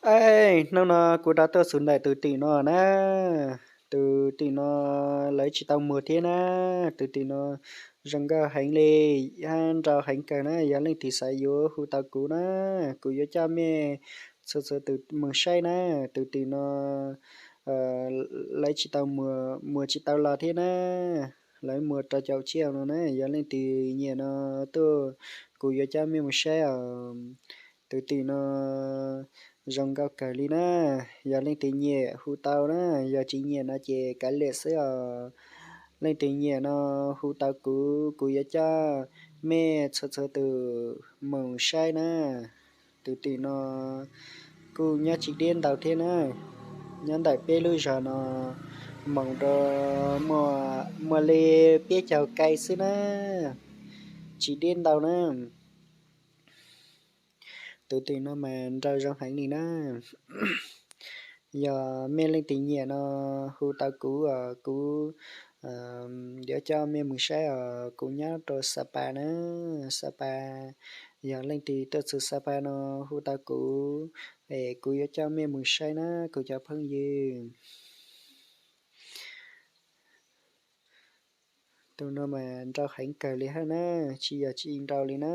Ej, hnub no kuv rov tuaj txog ntawm tus tim no na. Tus tim no lawv tsis tau muag thiab na. Tus tim no zoo nkauj heev li, nrau heev kawg na. Yog leej twg xav yuav hu tau kuv na, kuv yuav coj mej txhua txhua tus mus saib na. Tus tim no lawv tsis tau muag, muag tsis tau los thiab na. Lawv muag rau caum tsiaj no na. Yog leej twg nyiam no tuaj, kuv yuav coj mej mus saib os. Tus tim no zoo nkauj kawg li na. Yog leej twg nyiam hu tau na, yog tsis nyiam no ces kav liam xwb os. Leej twg nyiam no hu tau kuv, kuv yuav coj mej txhua txhua tus mus saib na. Tus tim no kuj nyob tsis deb ntau thiab na, nyob ntawm peb lub zos no moog rau muaj li peb caug kai xwb na, tsis deb ntau na. Tus tim no mas nrau zoo heev li na. Yog mej leej twg nyiam no hu tau kuv os, kuv yuav coj mej mus saib os. Kuv nyob rau Sapa na, Sapa. Yog leej twg tuaj txug Sapa no hu tau kuv, es kuv yuav coj mej mus saib na kuv cov phooj ywg. Tus no mas nrau heev kawg li hab na, tsis yog tsis nrau li na.